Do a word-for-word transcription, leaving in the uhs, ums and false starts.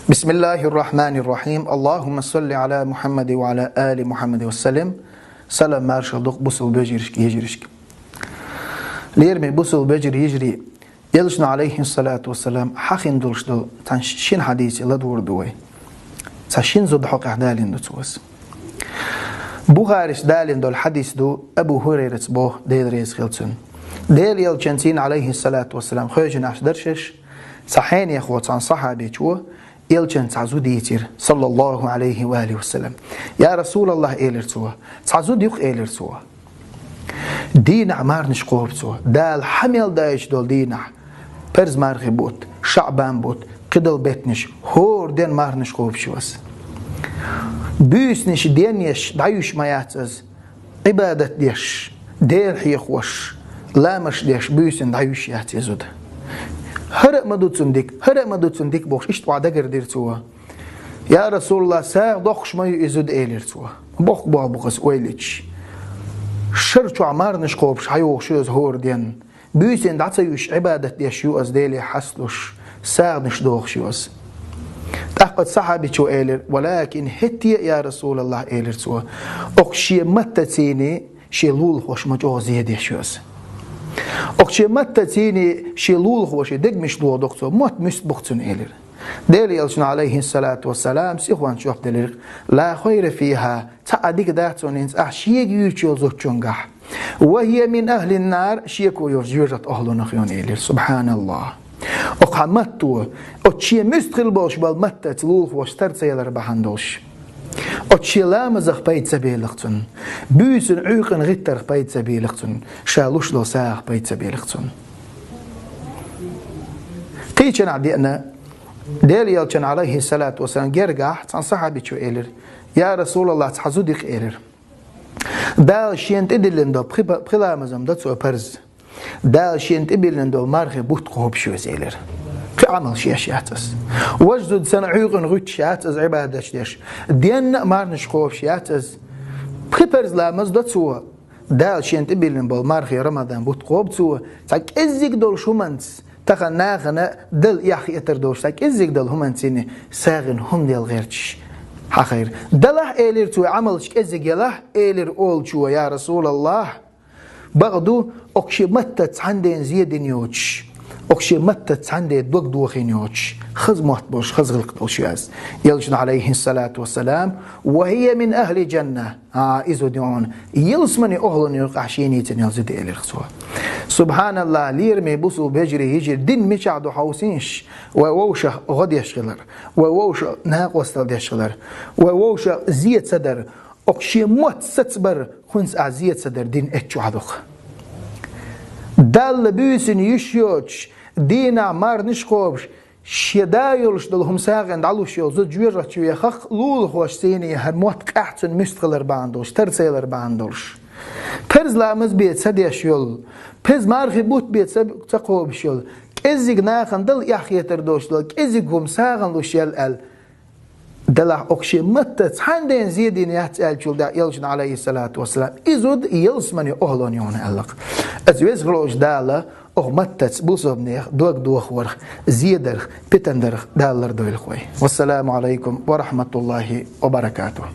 بسم الله الرحمن الرحيم. اللهم صل على محمد وعلى آل محمد وسلم. Салам маршал ду бусалба вежарашка, йижарашка. Лераме бусалба вежарий, йижарий, Элчано, алейхи салату вассалам, хьахинна долаш дола цхьан шин хьадисе ладувгӀар ду вай. Цхьа шин зуда хьокъехь далийна ду цо. Бухарис далийна дола хьадис ду, Абу Хурайрас боху, Дела реза хила цунна. Дела Элчанца, алейхи салату вассалам, хьожанаш дара шаьш, цхьа хьенехо, цхьан сахьабичо, Элчанна цхьа зуда дийцира, саллаллаху алейхи ва алихи ва саллам. «Я Расулаллах», — элира цо, — «цхьа зуда ю-кх», — элира цо. «Дийнахь марханаш кхобу цо. Дала хьан мел даийташ долу дийнахь, парз мархи бутт, шаӀбан бутт, кхидолу беттанаш, хӀора ден марханаш кхобуш ю ас. Буьйсанаш денъеш дӀаюьйш ма яц ас, Ӏибадат деш, Дела хьехош, ламазаш деш, буьйсанна дӀаюьйш яц и зуда». «ХӀара а ма ду цунна дика, хӀара а ма ду цунна дика», — бохуш, иштта охьа дагардира цо. «Я Расулаллах, сагӀа доккхуш ма ю и зуда», — элира цо. «Боккха болх бу-кх ас ойла йича. Шар чохь марханаш кхобуш хьайогӀуш ю ас хӀора ден. Буьйсанна дӀа ца юьйш, Ӏибадат деш ю ас, Деле хьасталуш, сагӀанаш дохуш ю ас». ТӀаккха сахьабичо элира: «Валакин, хӀетте а, я Расулаллах, — элира цо, — окху шен маттаца шен лулахошна ма чӀогӀа зе деш ю ас. Окху шен маттаца шен лулахошна дегнаш лохадо-кх цо, мотт муьста бу-кх цуьнан», — элира. Дела Элчано, алейхи салату вассалам, сихонца жоп делира: «Ла хайра фиха, цхьа а дика дац цунна хӀинца ахь шега юьйцуш йолу зудчуьнгахь. Ва хия мин ахлин нар, шеко йолчу жоьжахатин охьалонах ю», — элира. Субханаллах. Окху хьан матто, оцу шен муьста хила болуш болу маттаца лулахошна тар ца ялар бахьана долуш, оцу шен ламазах пайда ца белира цунна, буьйсанна Ӏуьйкъана гӀиттарх пайда ца белира цунна, ша луш долу сагӀах пайда ца белира цунна. Кхечанхьа деана, Дела Элчанна, алейхи салату вассалам, гергахь цхьана сахьабичо элира: «Я Расулаллах, цхьа зуда ю-кх», — элира. «Дала шена тӀедиллина долу пхи па-, пхи ламаз-м дан цо парз. Дала шена тӀедиллина долу мархи бутт кхобуш ю ас», — элира. «Кхин Ӏамалш еш яц ас. Важа зуда санна Ӏуьйкъана гӀуьттуш яц ас Ӏибадаташ деш. Денна а марханаш кхобуш яц ас. Пхи парз ламаз дан цо. Дала шена тӀебиллина болу мархи, Рамадан бутт кхобу цо. Цхьа кӀеззиг долуш хӀуманца, тахана нахана Далла эхь хетар долуш, цхьа кӀеззиг долу хӀуманца сагӀина хӀума дала гӀерташ хьан хайра. Далахь, — элира цо, — Ӏамалш кӀеззиг ялахь, — элира олучо, — я Расулаллах, бакъ ду, окху шен маттаца цхьана ден зе дина йоцуш, окху шен маттаца цхьана ден дог дохийна йоцуш, хаза мотт болуш, хаза гӀиллакх долуш ю ас». Элчано, алейхи салату вассалам: «Ва хия мин ахли джанна». А, и зуда ю хьуна ялсаманин охьалонах, ахь шена йийцина йолу зуда, элира цо. Субханаллах, лераме бусалба вежарий, йижарий, дин мичахь ду хьовсийша, вай вовшах гӀо деш хилар, вай вовшах накъостал деш хилар, вай вовшах зе ца дар, окху шен мотт сацабар, хӀинца а зе ца дар дин эцчохь ду-кх. Далла буьйсанна юьйш йоцуш, дийнахь марханаш кхобуш, шен да йолуш долу хӀума сагӀина дӀалуш йолу зуда жоьжахати чу вехахь, лулахошца хӀара мотт къаьхьа цунна муьста хилар бахьана долуш, тар ца ялар бахьана долуш, парз ламаз бен ца деш йолу, парз мархи бутт бен ца, ца кхобуш йолу, кӀеззиг нахана Далла эхь хетар долуш долу, кӀеззиг хӀума сагӀина луш ял аьлла, далахь окху шен маттаца цхьана ден зе дина яц аьллачул тӀаьхьа Элчано, алейхи салату вассалам, и зуда ялсаманин охьалонах ю хьуна аьлла-кх. Аса веза хилла волчу Дала окху маттаца бусалбанех дог дохорх, зе дарх, питана дарх Дала лардойла-кх вай. Вассаламу алейкум ва рахматуллахи ва баракатух.